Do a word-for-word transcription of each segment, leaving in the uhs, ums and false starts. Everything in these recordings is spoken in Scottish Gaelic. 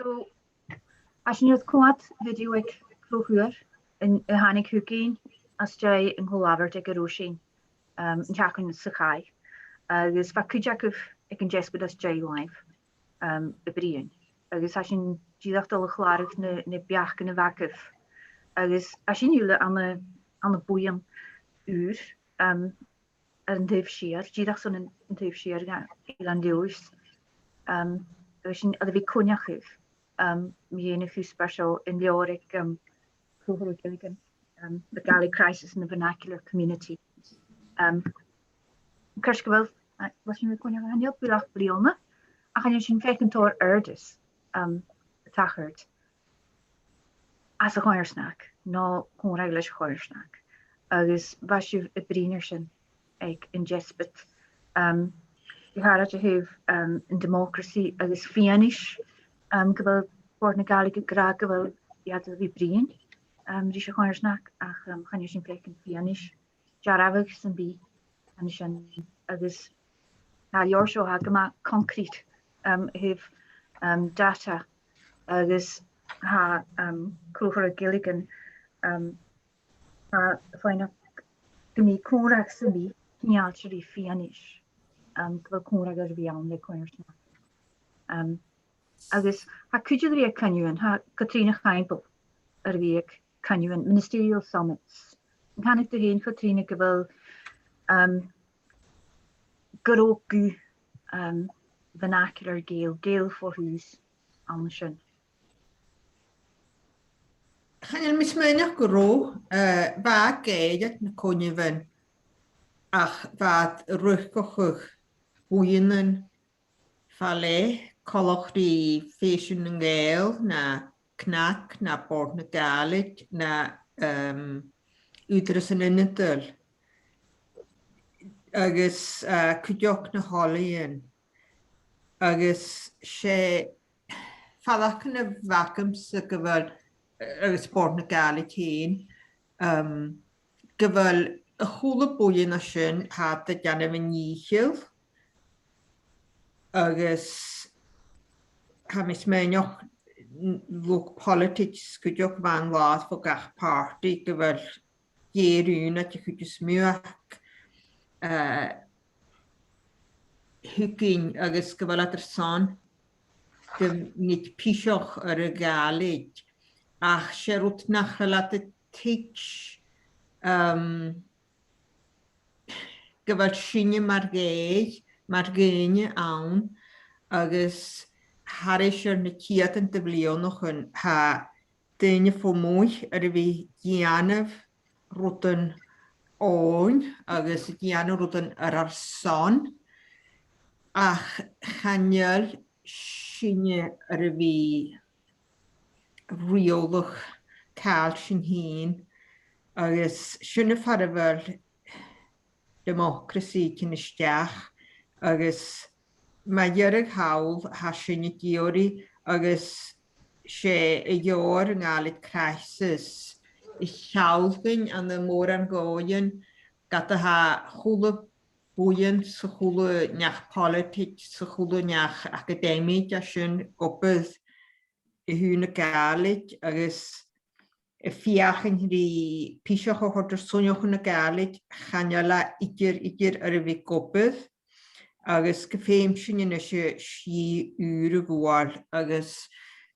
So, tha sinn a' coimhead video aig Crodh Thuair, an, a thàinig thugainn às dèidh an co-labhairt aig an Róisín, um, an t-seachdain sa chaidh. Agus bha cuid agaibh aig an deasbad às dèidh làimh, um, a' bruidhinn. Agus tha sinn dìreach a' dol a chlàradh na, na beachdan a bh' agaibh. Agus tha sinn uile ann an, ann am buidheann ùr, um, air an taobh siar, dìreach son an, an taobh siar dhen, dhen Eilean Leòdhais. Um, agus sinn air a bhith a' coinneachadh, um, mu dheidhinn a' chuspair seo an leabhar aig, um, Crodh Thuair Gilligan, um, The Gaelic Crisis in the Vernacular Community. Um, ceart gu bheil, uh, bheil sinn a' coinneachadh chan eil buileach bliadhna, ach chan eil sinn a' faicinn tòrr adhartas, um, a' tachairt às a' choimhearsnachd, no còmhradh leis a' choimhearsnachd. Agus bha sibh a' bruidhinn air sin aig an deasbad. Um, gu h-àraid a thaobh, um, an democracy agus fianais, um, gu bheil Bòrd na Gàidhlig ag ràdh gu bheil iad air a bhith a' bruidhinn, um, ris a' choimhearsnachd, ach, um, chan eil sinn a' faicinn fianais dearbhach sam bith an sin, agus tha an leabhar seo, tha e gu math concrete, um, a thaobh, um, data, agus tha, um, Crodh Thuair Gilligan, um, tha e a' faighneachd gum bi còmhradh sam bith, chan eil e ri fianais, um, gu bheil còmhradh air a bhith ann le coimhearsnachd. Um, agus tha cuid air a bhith aig coinneamhan, tha Catrìona Chaimbeul air a bhith aig coinneamhan, ministerial summits. An canadh tu fhèin, Catrìona, gu bheil, um, gu robh guth, um, vernacular Gael, Gael for whose, ann an sin? Chan eil mi a' smaoineachadh gu robh, eh, bha Gàidhlig aig na coinneamhan, ach bha iad a' riochdachadh buidhnean fa leth, coltach ri Fèisean nan Gàidheal, no CnaG, no Bòrd na Gàidhlig, no, um, Ùghdarras an Ionadail. Agus, uh, cuideachd na h-Oilthighean. Agus 's e faireachdainn a bh' agamsa gu bheil, agus Bòrd na Gàidhlig fhèin, um, gu bheil a h-uile buidheann a tha sin, tha iad a' dèanamh an dìcheall. Agus tha mi a' smaoineachadh, n-, luchd-poilitigs cuideachd, bha an làthair bho gach pàrtaidh, gu bheil dà-rìribh a' chuid as motha, eh, thugainn agus gu bheil iad airson gum bi piseach air a' Ghàidhlig. Ach 's e rud nach eil iad a' tuigsinn, um, gu bheil sinne mar Ghàidheil, mar dhaoine ann, agus thairis air na ceudan de bhliadhnaichean, tha daoine fo mhuic air a bhith a' dèanamh rudan oirnn agus a' dèanamh rudan air ar son, ach chan eil sinne air a bhith riaghladh càil sinn fhìn, agus sin far a bheil democracy a' tighinn a-steach, agus mu dheireadh thall, tha sinne ag iarraidh, agus 's e a' leabhar, an Gaelic Crisis, a sheall dhuinn ann am mòran dhòighean, ged a tha a h-uile buidheann 's a h-uile neach-poilitigs 's a h-uile neach-acadaimigs a' sin ag obair a thaobh na Gàidhlig agus a' feuchainn ri piseach a thoirt air soineachadh na Gàidhlig, chan eil e idir, idir air a bhith ag obair, agus gum feum sinn a-nis slighe ùr a ghabhail, agus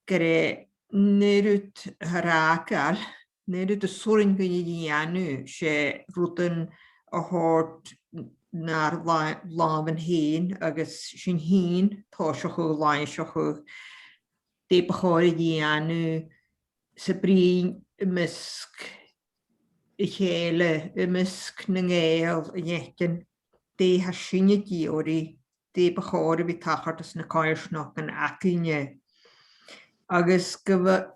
gur e an aon rud a tha ri fhàgail, an aon rud as urrainn dhuinn a dhèanamh, 's e rudan a thoirt nar là-, làmhan fhèin, agus sinn fhìn a' tòiseachadh a' làimhseachadh dè bu chòir a dhèanamh 's a' bruidhinn am measg a chèile, am measg nan Gàidheal, a dh'fhaicinn dè tha sinne ag iarraidh, dè bu chòir a bhith a' tachairt anns na coimhearsnachdan againne. Agus gu bh-,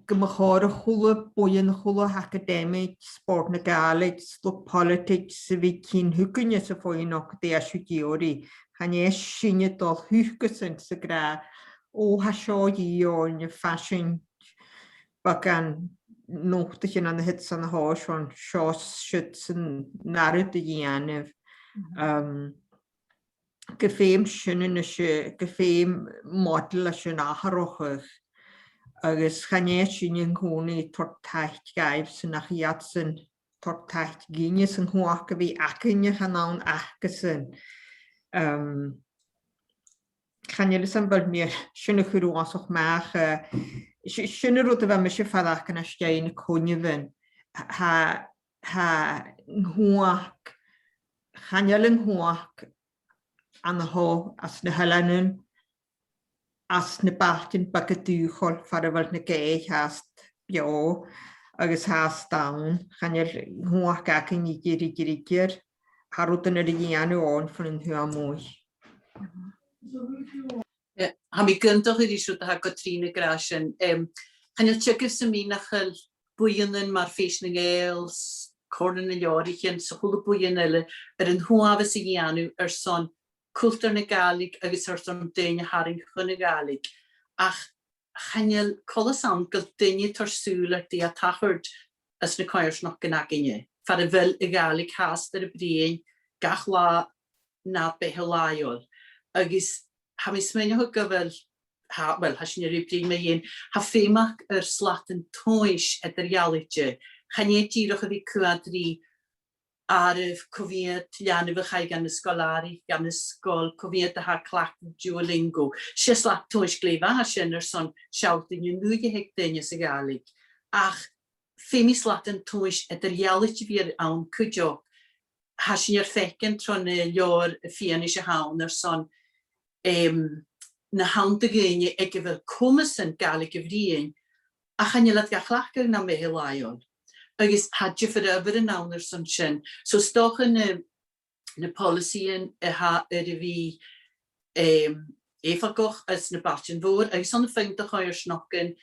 gum bu chòir a h-uile buidheann, a h-uile acadaimic, 's Bòrd na Gàidhlig, 's luchd-poilitigs a bhith a' tighinn thugainn 's a' faighneachd dè tha sibh ag iarraidh. Chan e sinne a' dol thucasan 's ag ràdh, o, tha seo a dhìth oirnn, a' faisean beagan notaichean ann a shin 's ann a shòisean, seo, siud, san aon rud a dhèanamh. Mhm. Um, gum feum sinn a-nis, gum feum model a tha sin atharrachadh, agus chan eil sinn an-còmhnaidh a' toirt taic dhaibhsan ach iadsan a' toirt taic dhuinne 's an cumhachd a bhith againne, chan ann acasan. Em, chan eil fhios agam a bheil mi sin a' cur uabhasach math, eh, si-, sin an rud a bha mise a' faireachdainn às dèidh na coinneimhean. Tha, tha an cumhachd, chan eil an cumhachd an seo anns na h-eileanan, anns na bailtean beaga dùthchail far a bheil na Gàidheil fhathast beò agus fhathast ann, chan eil an cumhachd againn idir, idir, idir. Tha rudan air a dhèanamh oirnn bhon an taobh a-muigh. Eh, tha mi ag aontachadh ris rud a tha Catrìona ag ràdh sin. Em, chan eil teagamh sam bith nach eil buidhnean mar Fèis nan Gàidheal, s-, Comhairle nan Leabhraichean, 's a h-uile buidheann eile air an t-uabhas a dhèanamh airson cultar na Gàidhlig agus airson daoine a tharraing chun na Gàidhlig. Ach chan eil coltas ann gu bheil daoine a' toirt sùil air dè tha a' tachairt anns na coimhearsnachdan againne, far a bheil a' Ghàidhlig fhathast air a bruidhinn gach latha na beatha làitheil. Agus tha mi a' smaoineachadh gu bheil, tha, well, tha sinn air a bruidhinn mu dheidhinn, tha feum aca air slatan tomhais eadar-dhealaichte. Chan e dìreach a bhith a' coimhead ri àireamh cò mheud leanabh a chaidh dhan an sgoil-àraich, dhan an sgoil, cò mheud a tha a' cleachdadh Duolingo. 'S e slat tomhais glè mhath a tha sin airson sealltainn an ùidh a th' aig daoine sa Ghàidhlig. Ach feumaidh slatan tomhais eadar-dhealaichte a bhith ann cuideachd. Tha sinn air faicinn tro na leabhair fianais a th' ann airson, em, na th' ann do dhaoine aig a bheil comas an Gàidhlig a bhruidhinn, ach chan eil iad ga chleachdadh nam beatha làitheil. Agus tha diofar adhbharan ann airson sin. So 's dòcha na, na poileasaidhean a tha air a bhith, em, èifeachdach anns na bailtean mhòr agus ann am fuinn de choimhearsnachdan,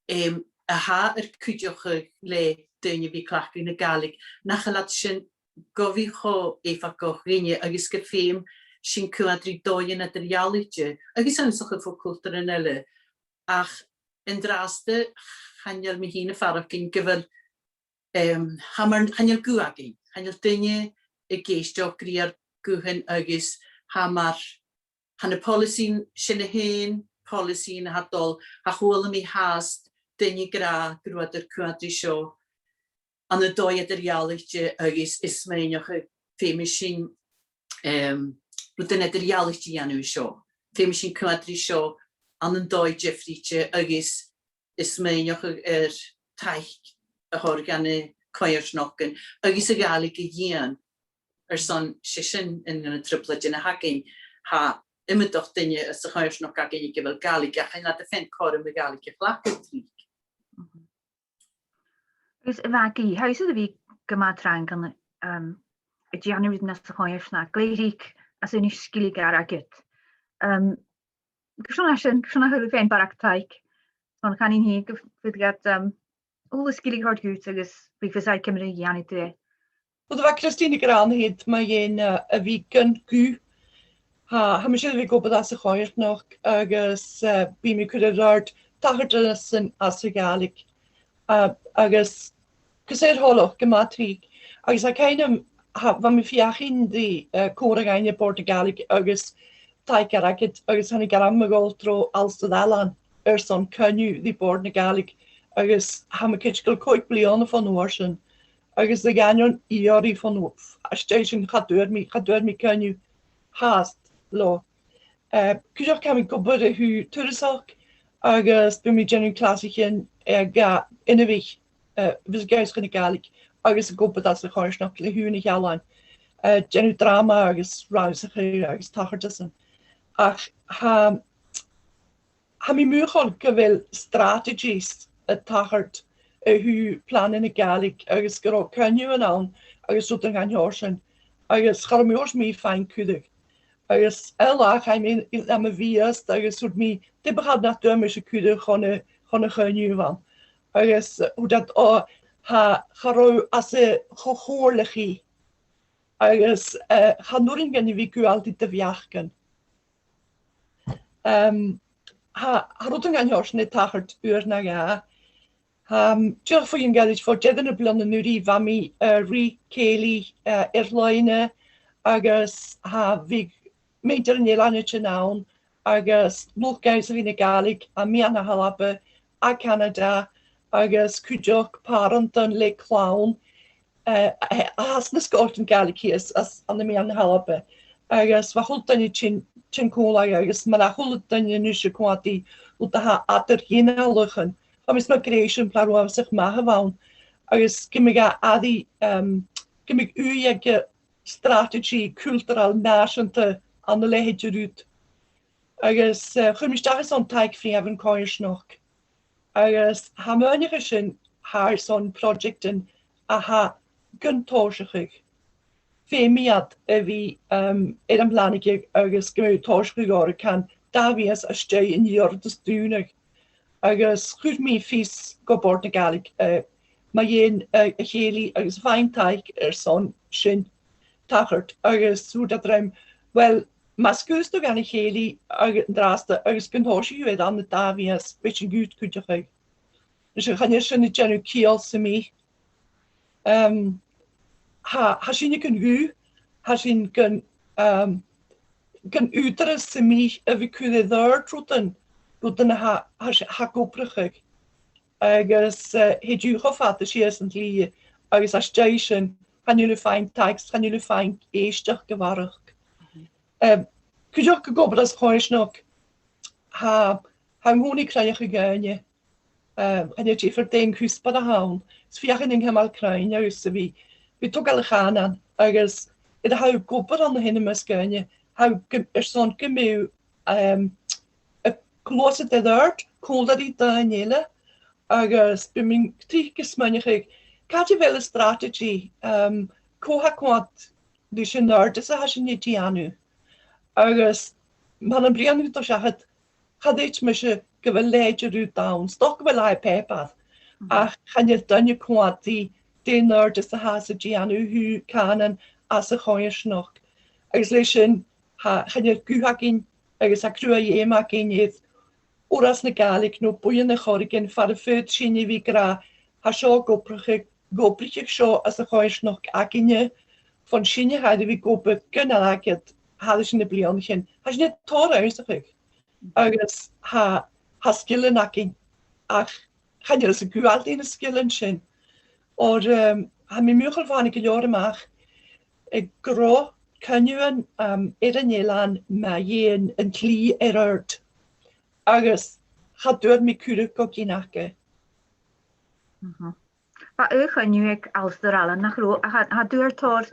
em, a tha air cuideachadh le daoine a bhith a' cleachdadh na Gàidhlig, nach eil iad sin gu bhith cho èifeachdach dhuinne agus gu feum sinn coimhead ri dòighean eadar-dhealaichte agus ionnsachadh fo chultaran eile. Ach an-dràsta, chan eil mi fhìn a' faireachdainn gu bheil, em, tha mar, chan eil guth againn, chan eil duine ag èisteachd ri ar guthan agus tha mar, tha na poileasaidhean sin a th' ann, poileasaidhean a tha dol, tha, chuala mi fhathast duine ag ràdh gun robh iad air coimhead ri seo ann an dòigh eadar-dhealaichte agus is smaoineachadh feumaidh sinn, em, rudan eadar-dhealaichte a dhèanamh an seo. Feumaidh sinn coimhead ri seo ann an dòigh diofraichte agus is smaoineachadh air taic a thoirt dha na coimhearsnachdan agus a' Ghàidhlig a dhìon airson 's e sin aon de na trioblaidean a th' againn. Tha iomadach duine sa choimhearsnachd againn aig a bheil Gàidhlig ach chan eil iad a' faighinn cothrom a' Ghàidhlig a chleachdadh tric. Agus a Mhagaidh, tha thusa air a bhith gu math trang ann, um, a' dèanamh rudan anns a' choimhearsnachd, glè thric às aonais sgilean airgid. Um, carson a tha sin, carson a tha thu a' faighinn barrachd taic? Son chan eil fhios gu bheil iad, um, a h-uile sgil a thoirt dhut agus bidh fios agad ciamar a nì thu e. Rud a bha Christine ag ràdh an-dè mu dheidhinn, eh, a bhith gun guth. Tha, tha mise air a bhith ag obair anns a' choimhearsnachd agus, eh, bidh mi a' cur air adhart tachartasan anns a' Ghàidhlig. Eh, agus gus ar thalamh gu math tric. Agus tha cuimhn' agam, tha, bha mi a' feuchainn ri, eh, còmhradh a dhèanamh le Bòrd na Gàidhlig agus taic airgid agus thàinig orm a dhol tro Oilthigh Alba airson coinneamh ri Bòrd na Gàidhlig agus tha mi a' creidsinn gu bheil còig bliadhna bhon uair sin. Agus a dh'aindeoin iarraidh bhon, às dèidh sin cha d' fhuair mi, cha d' fhuair mi coinneamh fhathast leotha. Eh, cuideachd tha mi ag obair a thaobh turasachd agus bidh mi a' dèanamh clasaichean aig, eh, inbhich, eh, a bhios ag ionnsachadh na Gàidhlig agus ag obair anns a' choimhearsnachd le hUidh na h-Ealain, eh, dèanamh dràma agus rannsachadh agus tachartasan. Ach tha tha mi mothachail gu bheil strategies a' tachairt a thaobh plana na Gàidhlig agus gun robh coinneamhan ann agus rudan dhen t-seòrsa sin agus cha robh mi fhìn a' faighinn cuireadh. Agus aon latha chaidh mi nam bhiast agus thuirt mi, dè bu chòir nach d' fhuair mise cuireadh chun a', chun a' choinneimh ann. Agus, eh, thuirt iad, o, tha, cha robh e às a' cho-chomhairleach agus, eh, chan urrainn dhuinn a bhith a' gabhail ri do bheachdan. Em, tha, tha rudan dhen t-seòrsa sin a' tachairt uair no dhà. Em, dìreach bho chionn ghoirid, bho dheireadh na bliadhna an-uiridh, bha mi, eh, ri cèilidh, eh, air-loidhne agus tha, bhiodh muinntir nan eilean a' tighinn ann agus luchd-ionnsachaidh na Gàidhlig à meadhan na h-Alba à Canada agus cuideachd pàrantan le clann, eh, a, a thàinig às na sgoiltean Gàidhlig shìos às, ann am meadhan na h-Alba. Agus bha a h-uile duine a' tighinn, tighinn còmhla agus mar a tha a h-uile duine a-nis a' coimhead air rud a tha eadar-ghinealach, bha mi a' smaoineachadh gur e sin plan uabhasach math a bh' ann. Agus gum biodh e airidh, um, gum biodh ùidh aig, eh, strataididh cultarail nàiseanta ann an leithid de rud. Agus, eh, chuir mi a-steach airson taic bho Fhìobhan Coimhearsnachd. Agus tha mi a' smaoineachadh sin, tha e airson projectan a tha gun tòiseachadh. Feumaidh iad a bhith, um, air am planaigeadh agus gum bi tòiseachadh orra can dà mhìos às dèidh an iarrtas dùnadh. Agus chuir mi fios gu Bòrd na Gàidhlig, eh, mu dheidhinn, eh, a' chèilidh agus faighinn taic airson sin tachairt. Agus thuirt iad rium, well, mas e gu bheil thu gan a' chèilidh ag-, an-dràsta agus gun tòisich thu air ann an dà mhìos, bidh sinn dhut cuideachadh. Is chan eil sin a' dèanamh ciall sam bith. Um, tha, tha sinne gun ghuth, tha sinn gun, um, gun ùghdarras sam bith a bhith cur air adhart rudan, rudan a tha, tha, tha ag obrachadh. Agus, eh, thèid thu cho fada sìos an t-slighe, agus às dèidh sin, chan eil thu a' faighinn taic, chan eil thu a' faighinn èisteachd a bharrachd. Um, cuideachd ag obair às a' choimhearsnachd, tha, tha an-còmhnaidh cruinneachadh dhaoine, um, chan eil e diofar dè an cuspair a th' ann. Is feuchainn an cumail cruinn agus a bhith, bhith togail a' chànain agus air a tha thu ag obair ann a shin am measg dhaoine, tha thu gu, airson gum bi, um, a' gluasad air adhart còmhla ri daoine eile agus bidh mi tric a' smaoineachadh, càit a bheil an strataididh, um, cò tha a' coimhead ris an adhartas a tha sinn a' dèanamh. Agus mar a bhruidhneas tu seachad, cha chreid mise gu bheil leithid de rud ann. 'S dòcha gu bheil e air pàipear, ach chan eil duine a' coimhead ri dè an adhartas a thathas a' dèanamh, thu, cànan às a' choimhearsnachd. Agus leis sin, tha, chan eil guth againn agus tha cruaidh-fheum againn air Urras na Gàidhlig no buidheann air choreigin far am faod sinne a bhith ag ràdh, tha seo ag obrachadh, ag obrachadh seo às a' choimhearsnachd againne, bhon sinne a tha air a bhith ag obair gun airgead thairis air na bliadhnaichean. Tha sinne tòrr ionnsachadh agus tha, tha sgilean againn, ach chan eil fhios agam cò mheud a th' air na sgilean sin. Oir, um, tha mi mothachail bhon a' ghleidheadh a-mach aig gro coinneamhan, um, air an eilean mu dheidhinn an t-slighe air adhart. Agus cha d' fhuair mi cuireadh gu gin aca. Mhm. Bha aon choinneamh aig Alasdair Allan, nach robh, ach cha, cha d' fhuair tòrr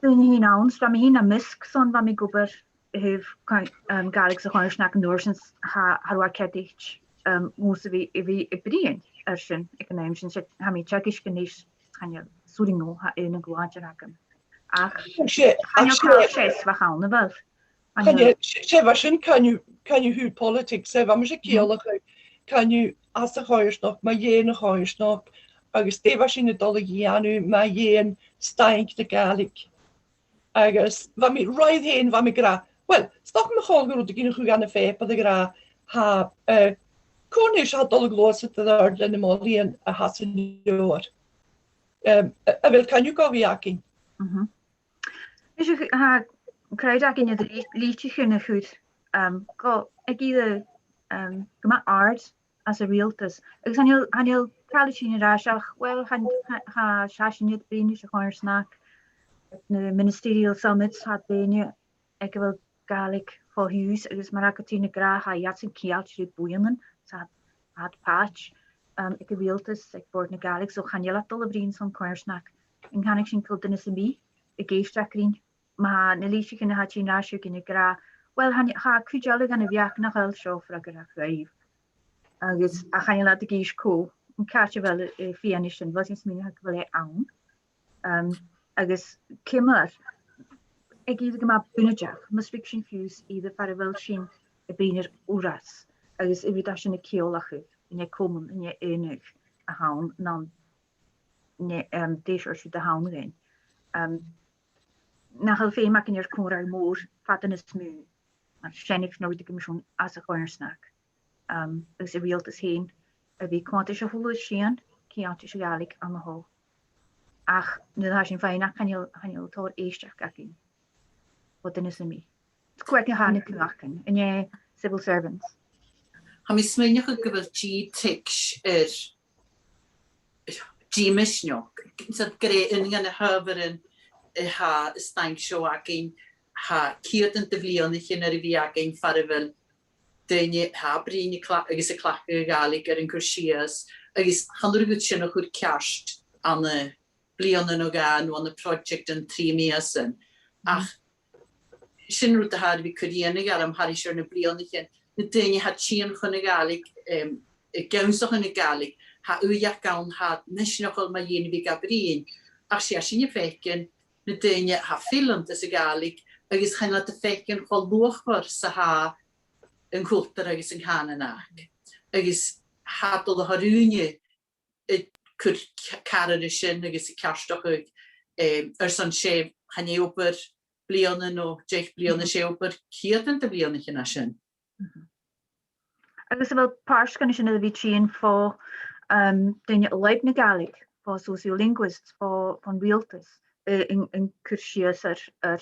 dhaoine fhèin ann, 's bha mi fhìn nam measg son bha mi ag obair a thaobh coin-, um, Gàidhlig sa choimhearsnachd an uair sin, cha, cha robh e ceadaichte, um, dhòmhsa a bhith, a bhith a' bruidhinn air sin aig an àm sin, 's e, tha mi a' teagasg a-nis, chan eil, 's urrainn dhomh, tha aon an glùinear agam. Ach, 's e, chan eil, ach 's e, càil seo a bh' ann, a bheil? Chan eil, 's e, 's e, bha sin coinneamh, coinneamh thaobh politics, 's e, bha mise a' ciallachadh coinneamh às a' choimhearsnachd, mu dheidhinn a' choimhearsnachd, agus dè bha sinn a' dol a dhèanamh mu dheidhinn staing na Gàidhlig. Agus bha mi roimhe fhèin, bha mi ag ràdh, well, 's dòcha gu bheil mi a' call gu rudeigin a chur dhan a' phàipear ag ràdh, tha, eh, cò a-nis a tha a' dol a ghluasad air adhart leis na molaidhean a th' anns an leabhar. Um, a, a bheil coinneamh gu bhith againn? Mhm. Is e, tha crowd againn air lì-, litichean a chur, um, gu, aig ìre, um, gu math àrd anns an riaghaltas. Agus chan eil, chan eil càil a' tighinn air ais ach, well, chan, cha, cha, tha sinn a' bruidhinn ris a' choimhearsnachd, na ministerial summits, tha daoine aig a bheil Gàidhlig fo thùs, agus mar a tha Catrìona ag ràdh, tha iadsan ceangailte ri buidhnean, 's tha, tha iad pàirt, um, aig an riaghaltas, aig Bòrd na Gàidhlig, so chan eil iad a' dol a bhruidhinn son coimhearsnachd. An canadh sinn gu bheil duine sam bith ag èisteachd rinn? Ma tha na litichean a tha a' tighinn air ais thugainn ag ràdh, well, chan, tha cuid eile dhen a' bheachd nach eil seo freagarrach dhuibh. Agus ach chan eil iad ag innse cò, an càit a bheil, eh, fianais sin, bheil sinn a' smaoineachadh gu bheil e ann. Um, agus ciamar, aig ìre gu math bunaiteach, mus ruig sinn fiù 's ìre far a bheil sinn a' bruidhinn air Urras, agus an rud a tha sin a' ciallachadh, an e comann, an e aonadh a th' ann, no an e, um, dè seòrsa rud a th' ann dhuinn. Um, nach eil feum againn air còmhradh mòr fada nas motha, mar seanair no rudeigin mar sin anns a' choimhearsnachd, um, agus an riaghaltas fhèin, a bhith a' coimhead air a h-uile sìon, ceangailte ris a' Ghàidhlig ann a sheo. Ach nuair a tha sinn a' faighneachd, chan eil, chan eil tòrr èisteachd againn bho dhuine sam bith. Cò aig a tha na cumhachdan, an e civil servants? tha mi a' smaoineachadh gu bheil dìth teacs air dìth misneachd. So gur e aon de na h-adhbharan a tha an staing seo againn, tha ceudan de bhliadhnaichean air a bhith againn far a bheil daoine a tha a' bruidhinn a' cla-, agus a' cleachdadh a' Ghàidhlig air an cur sìos, agus chan urrainn dhut sin a chur ceart ann am bliadhna no dhà no ann am project an trì mìosan. Ach sin rud a tha air a bhith cur-dhèanadh orm thairis air na bliadhnaichean, na daoine a tha a' tighinn chun na Gàidhlig, em, ag ionnsachadh na Gàidhlig, tha ùidh aca ann, tha iad misneachail mu dheidhinn a bhith ga bruidhinn. Ach 's e, tha sinn a' faicinn na daoine a tha fileanta sa Ghàidhlig, agus chan eil iad a' faicinn cho luachmhor 's a tha an cultar agus an cànan aca. Agus tha iad a' dol a thoirt ùine a' cur c-, car air sin agus a' ceartachadh, em, airson 's e, chan e obair bliadhna no deich bliadhna, 's e obair ceudan de bhliadhnaichean a tha sin. Agus a bheil pàirt dhen sin air a bhith a' tighinn bho, um, daoine a leugh na Gàidhlig, bho sociolinguists, bho, bhon riaghaltas, eh, an, an cur sìos air, air,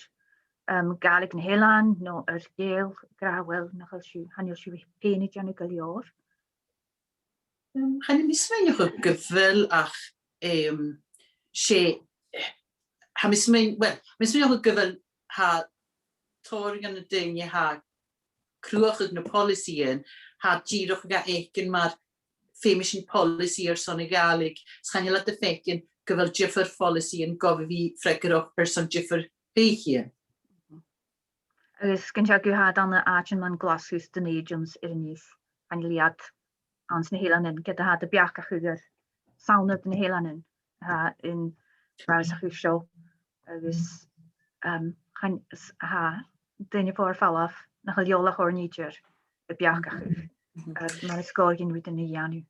um, Gàidhlig na h-eilean, no air Ghàidheil, ag ràdh, uill, nach eil sibh, chan eil sibh fhèin a' dèanamh gu leòr? Um, chan eil mi a' smaoineachadh gu bheil ach, um, 's e, tha mi a' smaoin-, well, tha mi a' smaoineachadh gu bheil, tha tòrr dha na daoine a tha a' cruthachadh na poileasaidhean, tha iad dìreach ga fhaicinn mar feumaidh sinn poileasaidh airson a' Ghàidhlig, 's chan eil iad a' faicinn gu bheil diofar phoileasaidhean gu bhith freagarrach airson diofar bheatha. Agus gun teagamh, tha iad ann an àitean mar Glaschu 's Dùn Èideann 's Inbhir Nis, chan eil iad anns na h-eileanan, ged a tha iad a' beachdachadh air sàbhaladh nan eilean, tha an rannsachadh seo, agus, um, chan, s-, tha daoine far falbh nach eil eòlach oirnn idir a' beachdachadh air mar as còir dhuinn rudan a dhèanamh.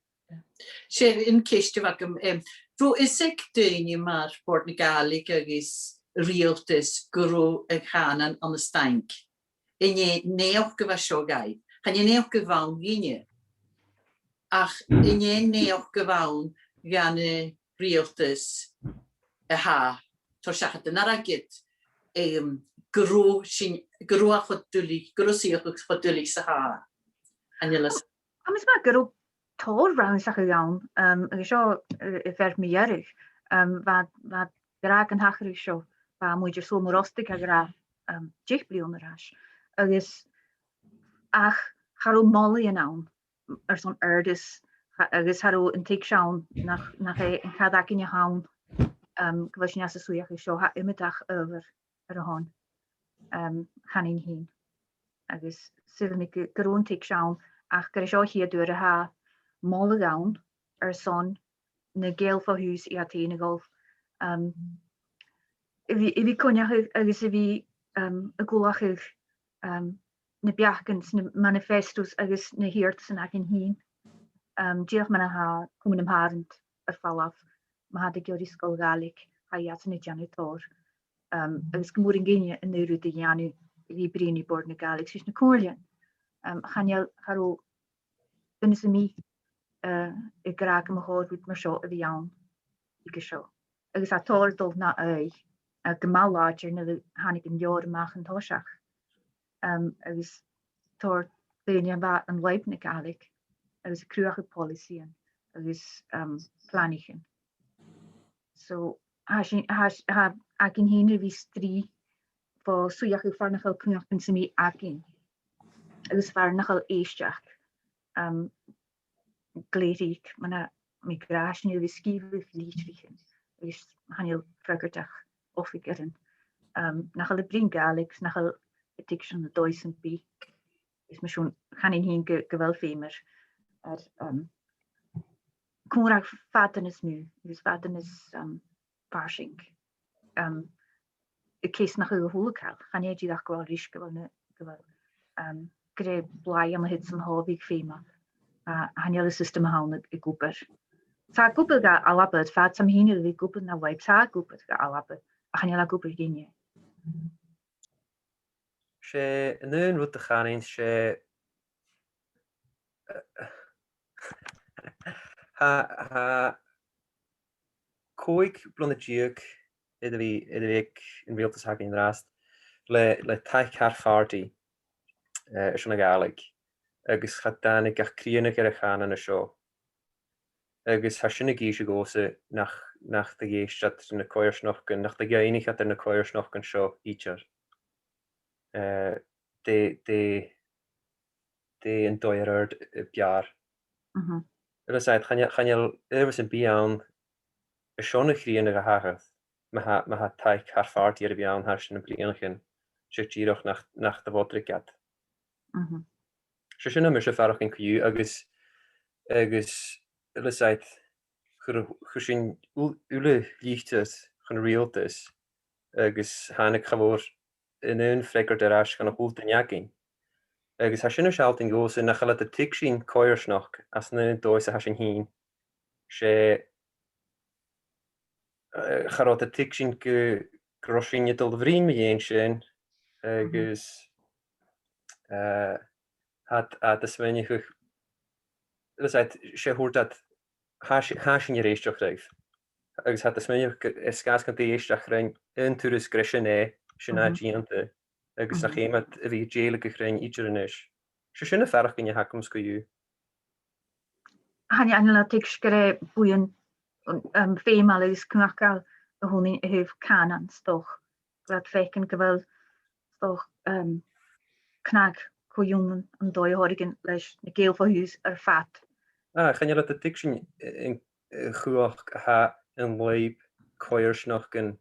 'S e an ceist a bh' agam, em, an robh fios aig daoine mar Bòrd na Gàidhlig agus riaghaltas gun robh an cànan ann an staing? An e naidheachd a bha seo dhaibh? Chan e naidheachd a bh' ann dhuinne, ach an e naidheachd a bh' ann dhan an riaghaltas a tha a' toirt seachad an airgid, em, gun robh sinn, gun robh e cho duilich, gun robh suidheachadh cho duilich 's a tha? Chan eil fhios. Tha mi a' smaoineachadh gun robh tòrr rannsachadh ann, um, agus seo, uh, am fear mu dheireadh, um, bha, bha gràdh an t-sreath seo, bha muinntir Sabhal Mòr Ostaig ag ràdh, um, deich bliadhna air ais. Agus ach cha robh molaidhean ann airson adhartas, cha-, agus cha robh an tuigse ann nach, nach e an cànan againn a th' ann, um, gu bheil sinn às an suidheachadh seo, tha iomadach adhbhar air a shon, um, chanainn fhìn. Agus saoilidh mi gu, gun robh an tuigse ann, ach gur e seo a' chiad uair a tha moladh ann airson na Gàidheil fo thùs iad fhèin a dhol, um, a bhith, a bhith a' coinneachadh agus a bhith, um, ag ullachadh, um, na beachdan 's na manifestos agus na h-iarrtasan againn fhìn. Um, dìreach mar a tha Comann nam Pàrant air falbh, ma tha iad ag iarraidh sgoil Ghàidhlig, tha iadsan a' dèanamh tòrr. Um, agus gu mòr an cinneadh an aon rud a dhèanamh, a bhith a' bruidhinn ri Bòrd na Gàidhlig 's ris na comhairlean. Um, chan eil, cha robh duine sam bith, uh, ag ràdh gum bu chòir rud mar seo a bhith ann aig an seo. Agus tha tòrr a' dol na aghaidh, uh, gu math làidir nuair a thàinig an leabhar a-mach an toiseach. Um, agus tòrr daoine a bha an leughadh na Gàidhlig agus a' cruthachadh poileasaidhean agus, um, planaichean. So, tha sinn, tha, tha againn fhìn ri bhith a' strì fo suidheachadh far nach eil cunnartan sam bith againn, agus far nach eil èisteachd, um, glè thric, mar a tha mi ag ràdh, tha sinn air a bhith a' sgrìobhadh litrichean, agus chan eil freagairt ach oifigearan, um, nach eil a' bruidhinn Gàidhlig, 's nach eil a' tuigsinn na dòigh sam bith. Is mar sin, chanainn fhìn gu, gu bheil feum air, air, um, còmhradh fada nas motha, agus fada nas, um, fharsaing. Um, a' ceasnachadh a h-uile càil, chan e dìreach gu bheil ris gu bheil na, gu bheil, um, gur e blàigh ann a thig san t-sàl a bhiodh feum air, a, chan eil an siostam a th' ann ag, ag obair. Tha e ag obair dha Alba, fad 's a tha mi fhìn air a bhith ag obair na webs, tha e ag obair dha Alba, ach chan eil e ag obair dhuinne. 'S e an aon rud a chanainn, 's e, tha, tha còig bliadhna deug air a bhith, air a bhith aig an riaghaltas againn an-dràsta le, le taic thar phàrtaidh, eh, airson a' Ghàidhlig. agus cha tàinig ach crìonadh air a' chànan an seo. Agus tha sin ag innse dhòmhsa nach, nach do dh'èist iad ri na coimhearsnachdan, nach do dh'fhaighnich iad air na coimhearsnachdan seo idir. Eh, dè, dè, dè an dòigh air adhart, eh, b' fheàrr. Mhm. Agus a-nis, chan eil, chan eil uabhas sam bith ann airson a' chrìonaidh a thaghadh, ma tha, ma tha taic thar fàirdean air a bhith ann thairis air na bliadhnaichean, 's e dìreach nach, nach do bhodraig iad. Mhm. 'S e sin a tha mise a' faireachdainn co-dhiù agus, agus, a-nis, chuir, chuir sinn u-, uile litir chun an riaghaltas agus thàinig cha mhòr an aon fhreagairt air ais dhan a h-uile duine againn. Agus tha sin a' sealltainn dhòmhsa nach eil iad a' tuigsinn coimhearsnachd às an aon dòigh 's a tha sinn fhìn. 'S e, eh, cha robh iad a' tuigsinn gu, gu robh sinn a' dol a bhruidhinn mu dheidhinn sin, agus, eh, tha iad, tha iad a' smaoineachadh, a-nis, 's e a thuirt iad, tha si-, tha sinn ag èisteachd ribh. Agus tha iad a' smaoineachadh gu, air sgàth 's gun do dh'èisteadh sinn aon turas gur e sin e, sin e a tha dèanta, agus nach fheum iad a bhith a' dèiligeadh rinn idir a-nis. 'S e sin a' faireachdainn a th' agamsa co-dhiù. Chan eil, chan eil iad a' tuigsinn gur e buidheann, um, feumail agus cumhachdail a th' annainn a thaobh cànan, 's dòcha. Gu bheil iad a' faicinn gu bheil, 's dòcha, um, cnag co-ionann an dòigh athfhoireigin leis na Gàidheil fo thùs air fad. Ah, chan eil iad a' tuigsinn an, an cumhachd a tha an lùib coimhearsnachdan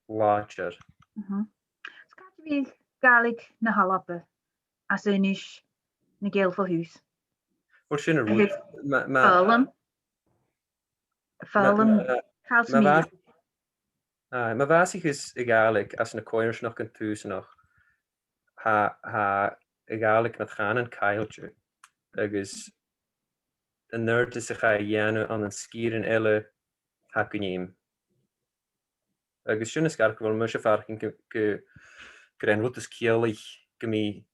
làidir. Mhm. 'S càit a bheil Gàidhlig na h-Alba às aonais na Gàidheil fo thùs? Uill, sin an rud. Agus ma, ma, foghlam. Ma, foghlam, ma, càil ma sam bith. Bha-, aye, ma bhàsaicheas a' Ghàidhlig anns na coimhearsnachdan tùsanach, tha, tha a' Ghàidhlig nad chànan caillte, agus an adhartas a chaidh a dhèanamh ann an sgìrean eile, tha gu leòr. Agus sin as coireach gu bheil mise a' faireachdainn gu, gu, gur e an rud as ciallaiche gum bi,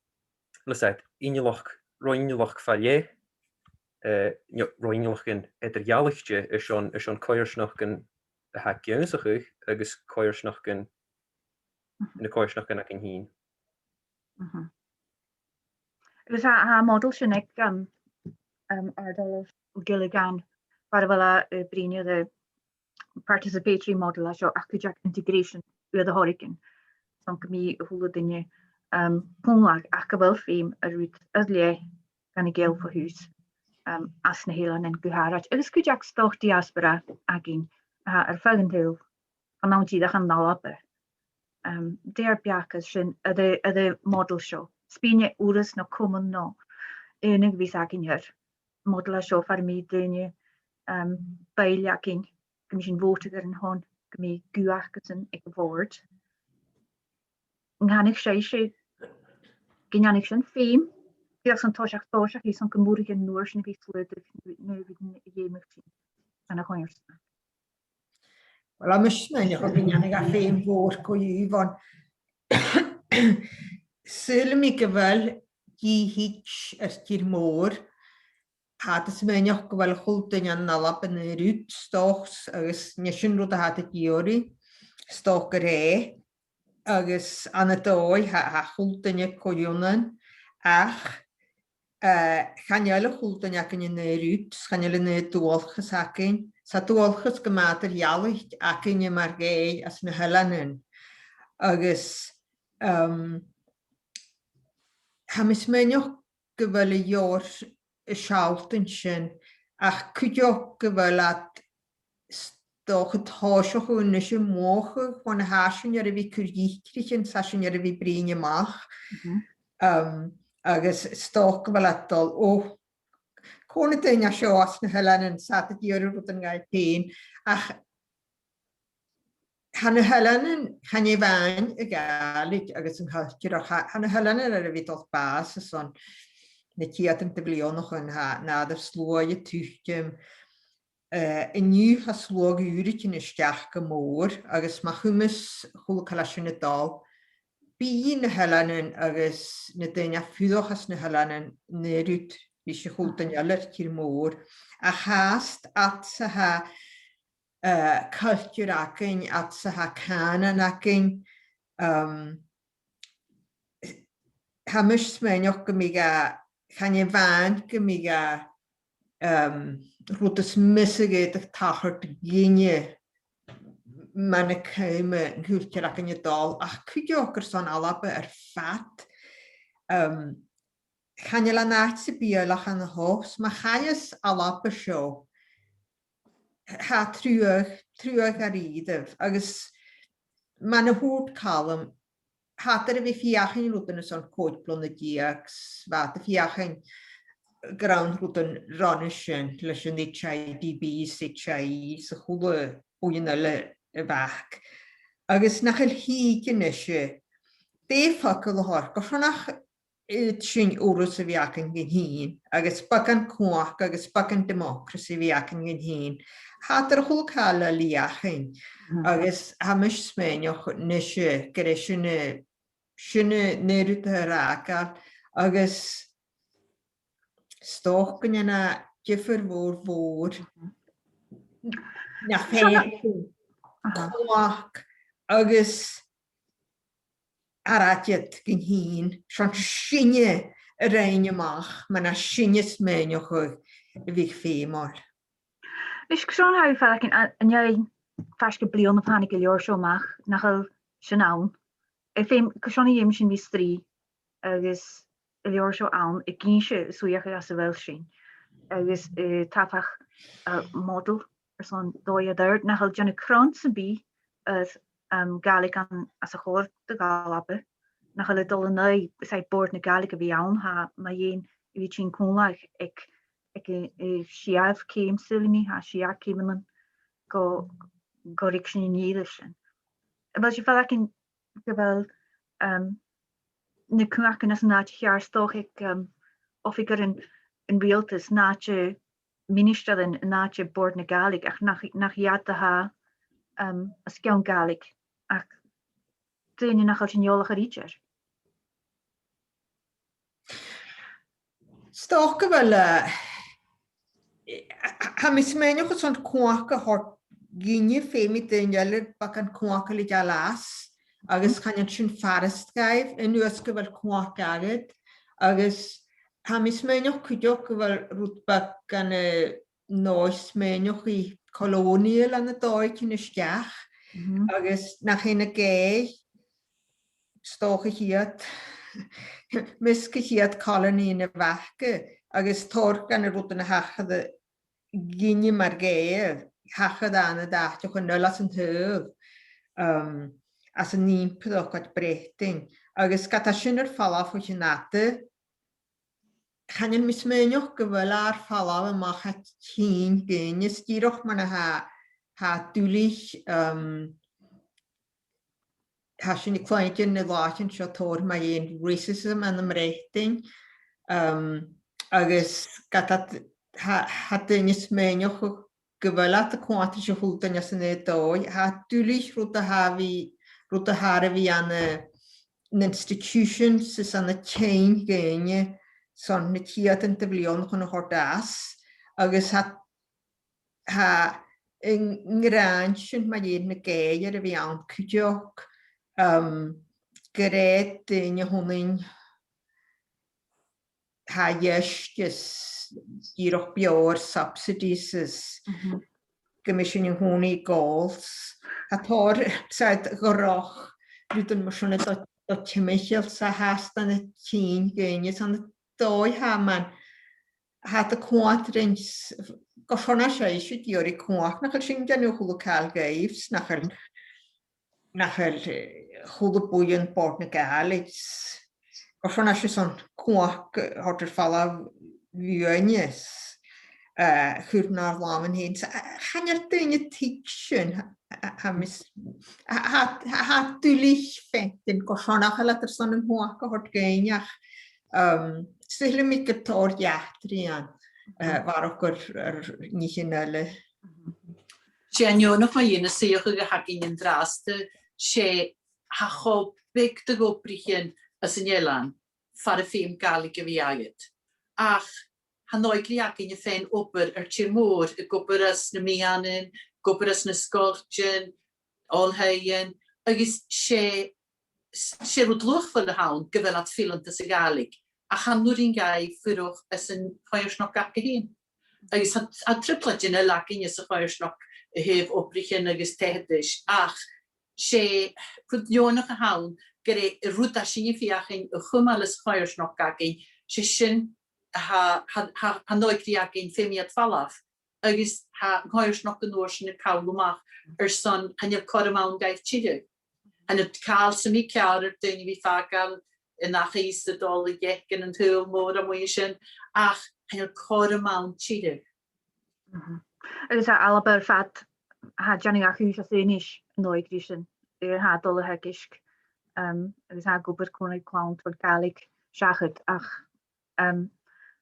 leis a' ghinealach, ro-ghinealach fa leth, eh, no ro-ghinealach eadar-dhealaichte airson, airson coimhearsnachdan a tha ag ionnsachadh agus coimhearsnachdan, na coimhearsnachdan againn fhìn. Mhm. Agus tha, tha am modal sin aig, um, um, Ardal Ó Giollagáin, far a bheil e, eh, a' bruidhinn air a' participatory model a tha seo, ach cuideachd integration uair a thòiseachadh. 'S ann gum bi a h-uile duine, um, còmhla ach gu bheil feum air rud air leth dha na Gàidheil fo thùs, um, anns na h-eileanan gu h-àraid. Agus cuideachd 's dòcha diaspora againn, a tha air feadh an t-saoghail, chan ann dìreach ann an Alba. Um, dè ur beachd air sin, air a', air a' mhodal seo? 'S bidh e uabhasach no comain no aonaranach a bhios againn air a' mhodal seo far am bi daoine, um, baill againn, gum bi sinn a' bhòtadh air an fhonn, gum bi guth acasan aig a' bhòrd. An canadh sibhse gun dèanadh sin feum, dìreach son toiseach, toiseach, is son gum b' urrainn an uair sin a bhith a' slaodadh na, na, na dh'fheumadh sinn ann an coimhearsnachd. Uill, tha mise a' smaoineachadh gun dèanadh e feum mòr co-dhiù, bhon saoilidh mi gu bheil dithis air tìr-mòr, tha iad a' smaoineachadh gu bheil a h-uile duine ann an Alba an aon rud, 's dòcha, agus 's e sin rud a tha iad ag iarraidh, 's dòcha gur e, agus ann an dòigh, tha, tha a h-uile duine co-ionann, ach eh, chan eil a h-uile duine againn an aon rud, chan eil an aon dualchas againn. 'S e dualchas gu math eadar-dhealaichte againne mar Ghàidheil anns na h-eileanan. Agus, um, tha mi a' smaoineachadh gu bheil e a' leòr a' sealltainn sin, ach cuideachd gu bheil iad 's dòcha a' tòiseachadh a-nis a' mothachadh bhon a tha sinn air a bhith a' cur dhithis, 's tha sinn air a bhith a' bruidhinn a-mach. Mhm. Um, agus 's dòcha gu bheil iad a' dol, o, cò na daoine seo anns na h-eileanan, 's iad ag iarraidh rudan dhaibh fhèin. Ach tha na h-eileanan, chan e a-mhàin a' Ghàidhlig agus an cultar, ach tha, tha na h-eileanan air a bhith a' dol bàs airson na ceudan de bhliadhnaichean, tha, tha an àireamh sluaigh a' tuiteam, eh, an-diugh tha sluagh ùr a' tighinn a-steach gu mòr, agus ma chumas a h-uile càil sin a' dol, bidh na h-eileanan agus na daoine a tha a' fuireach anns na h-eileanan an aon rud ris a h-uile duine eile air tìr-mòr, ach fhathast, fhad 's a tha, eh, cultar againn, fhad 's a tha cànan againn, um, tha mise a' smaoineachadh gum bi e, chan e a-mhàin gum biodh e, um, rud as miosa a dh'fhaodadh tachairt dhuinne mar a tha na cuiltearan againn a' dol, ach cuideachd airson Alba air fad. Um, chan eil an àite sam bith eile ann a-nis, ma chailleas Alba seo, tha truagh, truagh air ìre, agus mar a thuirt Calum, tha iad air a bhith a' feuchainn rudan airson còig bliadhna deug, 's bha iad a' feuchainn gur ann rudan ron a sin leis an H I D B, H I E, 's a h-uile buidheann eile a bh' aca. Agus nach eil fhios a-nis dè am facal a th' air, gu sònraichte, iad sin urras a bhith againn dhuinn fhìn, agus beagan cumhachd agus beagan democracy a bhith againn dhuinn fhìn. Tha iad air a h-uile càil a lìonadh, agus tha mise a' smaoineachadh a-nis gur e sin a, sin an aon rud a tha air fhàgail, agus 's dòcha gun dèan e diofar mhòr, mhòr, nach fhaic sinn cumhachd agus airgead dhuinn fhìn, 's ann sinne a rinn a-mach, mar a tha sinne a' smaoineachadh a bhiodh feumail. Is cò aig a tha thu a' faireachdainn, an e faisg air bliadhna a thàinig an leabhar seo a-mach, nach eil sin ann? Am feum, cò aig a tha thu a' faireachdainn a bhith a' strì agus an leabhar seo ann, ag innse an suidheachadh anns a bheil sinn, agus, eh, tha e a' faighinn, eh, modal airson dòigh a dh'fhaodadh, nach eil dèanamh cron sam bith air, um, Gàidhlig ann às a' chomhair do dh'Alba, nach eil e a' dol an aghaidh, 's e Bòrd na Gàidhlig a bhith ann, tha, mu dheidhinn a bhith a' tighinn còmhla aig, aig, eh, sia ceum sailm, tha sia ceumannan gu, gu ruig sinn an ìre sin. A bheil sibh a' faireachdainn gu bheil, um, na cumhachdan anns an àite cheart, 's dòcha aig, um, oifigearan an riaghaltais, an àite ministearan, an àite Bòrd na Gàidhlig, ach nach, nach iad a tha, um, os cionn Gàidhlig, ach daoine nach eil sinn eòlach air idir. 'S dòcha gu bheil, eh, tha mi a' smaoineachadh airson cumhachd a thoirt dhuinne, feumaidh daoine eile beagan cumhachd a leigeil às, agus chan eil sin furasta dhaibh, an uair 's gu bheil cumhachd agad, agus tha mi a' smaoineachadh cuideachd gu bheil rud beag den, eh, nòis smaoineachaidh colonial ann an dòigh a' tighinn a-steach, agus nach e na Gàidheil, 's dòcha, a' chiad, measg a' chiad cholanaidh a bh' aca, agus tòrr dha na rudan a thachair dhuinne mar Ghàidheil, thachair ann an àiteachan eile san t-saoghal, um, anns an Impire, Great Britain, agus ged a tha sin air falbh bho chionn fhada, chan eil mi a' smaoineachadh gu bheil e air falbh a-mach à tighinn dhuinne, is dìreach mar a tha, tha e duilich, um, tha sinn a' cluinntinn nan làithean seo tòrr mu dheidhinn racism ann am Breatainn, um, agus ged a tha, tha daoine a' smaoineachadh gu bheil iad a' coimhead air a h-uile duine san aon dòigh. Tha e duilich rud a tha a bhith, rud a tha air a bhith ann an, an institutions is ann an teaghlach dhaoine son na ceudan de bhliadhnaichean a thoirt às, agus tha, tha an gràin sin mu dheidhinn na Gàidheil air a bhith ann cuideachd, um, gur e daoine a th' annainn tha a dh'fhàs dìreach beò air subsidies is gum bi sinn an-còmhnaidh a' gabhail. Tha tòrr, said, ghnothach, rudan mar sin a' dol, dol timcheall, 's a tha a' seasamh ann an teaghlach dhaoine, 's ann an dòigh tha, mar a tha iad a' coimhead rinn, s-, gu sònraichte, 's e, 's e dìreach cumhachd, nach eil sinn a' dèanamh a h-uile càil dhaibh, 's nach eil nach eil, eh, a h-uile buidheann Bòrd na Gàidhlig, s-, gu sònraichte airson cumhachd, eh, a thoirt air falbh bhuainne is, eh, a chur nar làmhan fhèin. S-, eh, chan eil daoine a' tuigsinn, tha, tha, tha mise, tha, tha, tha, tha e duilich fhaicinn gu sònraichte leis airson an cumhachd a thoirt dhuinn ach, um, saoilidh mi gu bheil tòrr eachdraidh ann, eh, a bharrachd air, air nithean eile. 'S e an neònach mu dheidhinn na suidheachadh a th' againn an-dràsta, 's e tha cho beag de dh'obraichean anns an eilean far am feum Gàidhlig a bhith agad. Ach tha an òigridh againne a' faighinn obair air tìr-mòr, ag obair anns na meadhanan, ag obair anns na sgoiltean, oilthighean, agus 's e, 's e rud luachmhor a th' ann gu bheil iad fileanta sa Ghàidhlig. ach chan urrainn dhaibh fuireach anns a' choimhearsnachd aca fhèin. Agus tha, tha trioblaid eile againn anns a' choimhearsnachd a thaobh obraichean agus taigheadais, ach 's e rud neònach a th' ann gur e an rud a tha sinn a' feuchainn a chumail anns a' choimhearsnachd againn, 's e sin a tha, tha, tha, tha an òigridh againn, feumaidh iad falbh. Agus tha an coimhearsnachd an uair sin a' call a-mach airson chan eil cothrom ann dhaibh tilleadh. Chan eil càil sam bith ceàrr air daoine a bhith a' fàgail an achaidh 's a' dol a dh'fhaicinn an t-saoghal mòr a-muigh an sin, ach chan eil cothrom ann tilleadh. Mhm. Agus tha Alba air fad, tha e a' dèanamh a' chùis às aonais an òigridh sin, air tha a' dol a theagasg, um, agus tha e ag obair còmhla ri clann a' toirt Gàidhlig seachad, ach, um,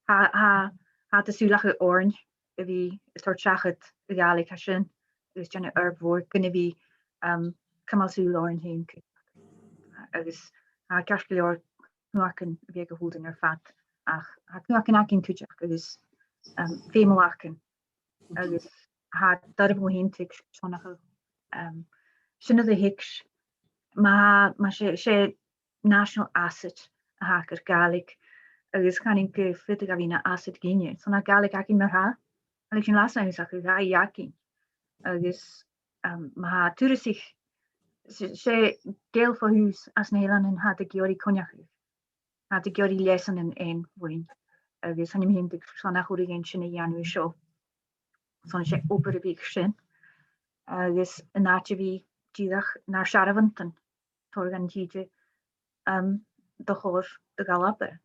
tha, tha, tha iad a' sùileachadh oirnn a bhith a' toirt seachad a' Ghàidhlig sin, agus dèanamh oidhirp mhòr gun a bhith, um, cumail sùil oirnn fhèin cuideachd. Agus tha e ceart gu leòr cnuacan a bhith aig a h-uile duine air fad, ach tha cnuacan againn cuideachd agus, um, feumail aca. Agus tha e doirbh dhomh fhìn tuigsinn, um, sin a thuigsinn, ma, ma 's e, 's e national asset a th' aca, a' Ghàidhlig, agus chanainn gu faodadh e a bhith na asset dhuinne. So na Gàidhlig againn mar-thà, a leig sinn leas ann, ach a gheibh i againn. Agus, um, ma tha turasach, 's e, 's e Gàidheil fo thùs às na h-eileanan a tha iad ag iarraidh coinneachadh, tha iad ag iarraidh leasanan fhaighinn. Agus chan eil mi fhìn a' tuigsinn nach urrainn dhuinn sin a dhèanamh an seo. So 's e obair a bhiodh sin. Agus an àite a bhith dìreach nar searbhanta, toirt dhan tìde, um, do chòir a' Ghàidhlig.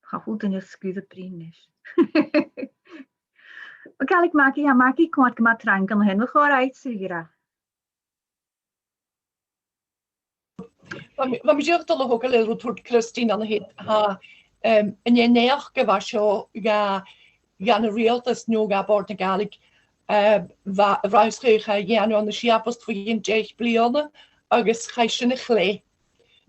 Tha a h-uile duine sgìth a' bruidhinn a-nis. Ò, Gàidhlig Maggie, tha Maggie a' coimhead gu math trang an sin, bu chòir dhi a bhith ag ràdh. Bha mi, bha mi dìreach a' dol a thogail air rud a thuirt Christine an sin, tha, um, an naidheachd a bha seo dha, dhan riaghaltas no dha Bòrd na Gàidhlig, um, bha, bha e air a dhèanamh ann an Siabost bho chionn deich bliadhna agus chaidh sin a chladh.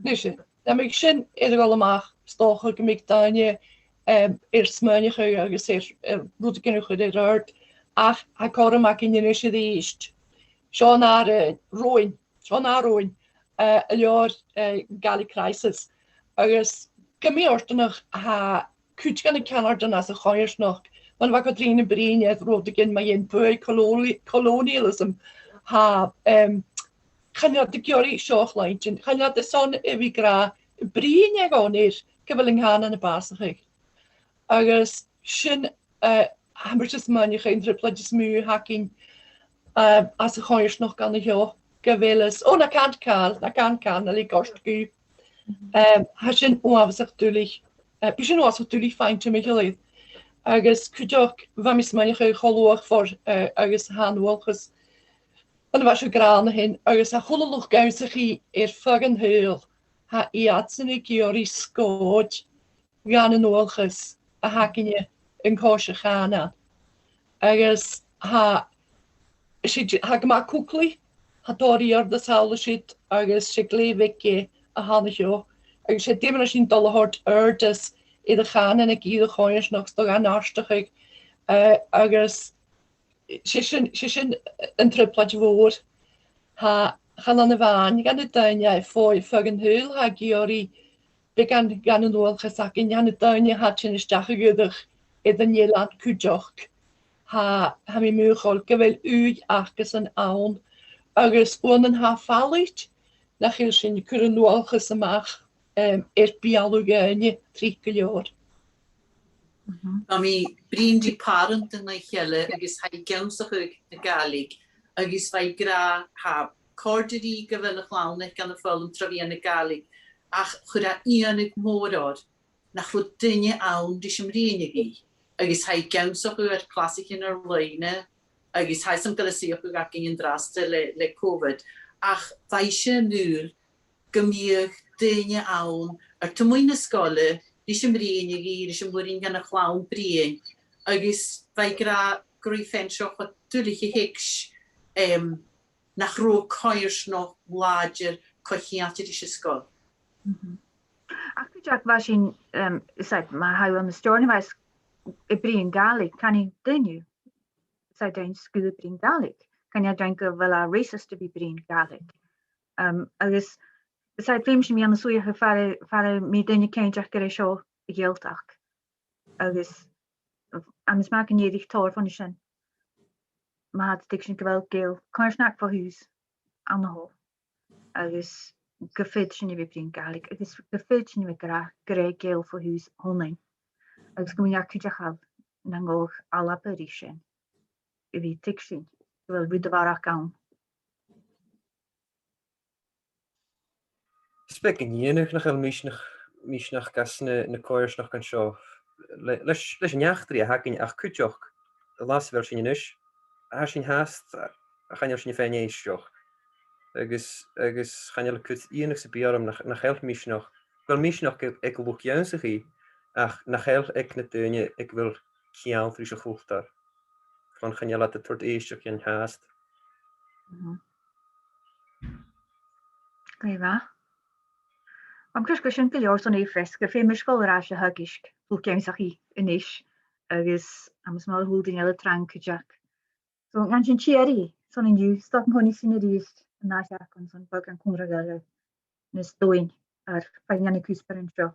Nise, nam biodh sin air a dhol a-mach, 's dòcha gum biodh daoine, um, air smaoineachadh agus air, air rudeigin a chur air adhart, ach tha cothrom againn a-nis a-rithist. Seo an ath roghainn, seo an ath roghainn, uh, an leabhar, uh, Gaelic Crisis. Agus gu mì-fhortanach tha cuid de na ceannardan anns a' choimhearsnachd, mar a bha Catrìona a' bruidhinn air rudeigin mu dheidhinn buaidh coloni-, colonialism, tha, um, chan eil iad ag iarraidh seo a chluinntinn, chan eil iad airson a bhith ag ràdh bruidhinn aig aon fhear gu bheil an cànan a' bàsachadh. Agus sin, uh, tha mi a' smaoineachadh an trioblaid as motha a th' againn, uh, anns a' choimhearsnachd an seo, gu bheil fhios, ò, na can càil, na can càil, na leig ort gu. Um, tha sin uabhasach duilich, uh, bidh sin uabhasach duilich faighinn timcheall air. Agus cuideachd, bha mi a' smaoineachadh cho luachmhor, uh, agus tha an dualchas ann a bha sibh ag ràdh an sin, agus a h-uile luchd-ionnsachaidh air feadh an t-saoghail, tha iadsan ag iarraidh sgòid dhan an dualchas a th' againne an cois a' chànain. Agus tha, 's e, tha gu math cuglaidh, tha tòrr iarrtas thall an siud, agus 's e glè bheag e a th' ann an seo. Agus 's e, dè mar a tha sinn a' dol a thoirt adhartas air a' chànan aig ìre a' choimhearsnachd 's dòcha a neartachadh, eh, agus 's e sin, 's e sin an trioblaid mhòr. Tha, chan ann a-mhàin dha na daoine air feadh, feadh an t-saoghail a tha ag iarraidh beagan dhen an dualchas againn, tha na daoine a tha a' tighinn a-steach a dh'fhuireach air an eilean cuideachd. Tha, tha mi mothachail gu bheil ùidh acasan ann, agus uaireannan tha e falaich nach eil sinn a' cur an dualchas a-mach, em, air beulaibh dhaoine tric gu leòr. Mhm. Bha mi a' bruidhinn ri pàrant an oidhche eile agus tha i ag ionnsachadh na Gàidhlig, agus bha i ag ràdh, tha e a' còrdadh rithe gu bheil a' chlann aice ann am foghlam tro mheadhan na Gàidhlig, ach chuir e iongnadh mòr oirre nach robh duine ann ris am bruidhinn a bhith, agus tha i ag ionnsachadh air clasaichean air-loidhne, agus tha fhios agam gu bheil suidheachadh againn an-dràsta le, le Covid, ach bha i sin an dùil gum biodh daoine ann air taobh a-muigh na sgoile ris am bruidhinn a bhith, ris am b' urrainn dhan a' chlann bruidhinn, agus bha i ag ràdh gun robh i fhèin seo cho duilich a thuigs', em, nach robh coimhearsnachd làidir co-cheangailte ris an sgoil. Mhm. Ach cuideachd bha sinn, em, is e, ma tha thu ann an Steòrnabhagh is a' bruidhinn Gàidhlig, canaidh daoine, is e, daoine sgoile a' bruidhinn Gàidhlig, chan e daoine gu bheil e racist a bhith a' bruidhinn Gàidhlig. Em, agus is e, feumaidh sinn a bhith ann an suidheachadh far a, far am bi daoine cinnteach gur e seo a' Ghàidhealtachd. Agus, agus ma dh'fhaodas sinn tòrr bhon a sin, ma tha iad a' tuigsinn gu bheil Gàidheil coimhearsnachd fo thùs ann a sheo, agus gum faod sinn a bhith a' bruidhinn Gàidhlig, agus gum faod sinn a bhith ag ràdh gur e Gàidheil fo thùs a th' annainn, agus gum bi e cuideachail nan gabhadh Alba ris sin, a bhith a' tuigsinn gu bheil rud a bharrachd ann. Is beag an iongnadh nach eil misneachd, misneachd anns na, na coimhearsnachdan seo le, leis, leis an eachdraidh a th' againn, ach cuideachd, an latha sa bheil sinn a-nis, tha sinn fhathast, a, chan eil sinn a' faighinn èisteachd. Agus, agus chan eil e a' cur iongnadh sam bith orm nach, nach eil misneachd, uill, misneachd aig, aig an luchd-ionnsachaidh, ach nach eil aig na daoine aig a bheil ceangal ris a' chultar. Fhad 's a chan eil iad a' toirt èisteachd dhuinn fhathast. Mhm. Glè mhath. Tha mi a' creidsinn gu bheil sin gu leòr son fhèin, feasgar, feasgar air ais a theagasg luchd-ionnsachaidh a-nis, agus tha mi a' smaoineachadh gu bheil daoine eile trang cuideachd. So, an sin tìoraidh, son an-diugh, stop an-còmhnaidh sin a-rithist an ath sheachdain son beagan còmhradh eile nas dòigheil air feadhainn de na cuspairean seo.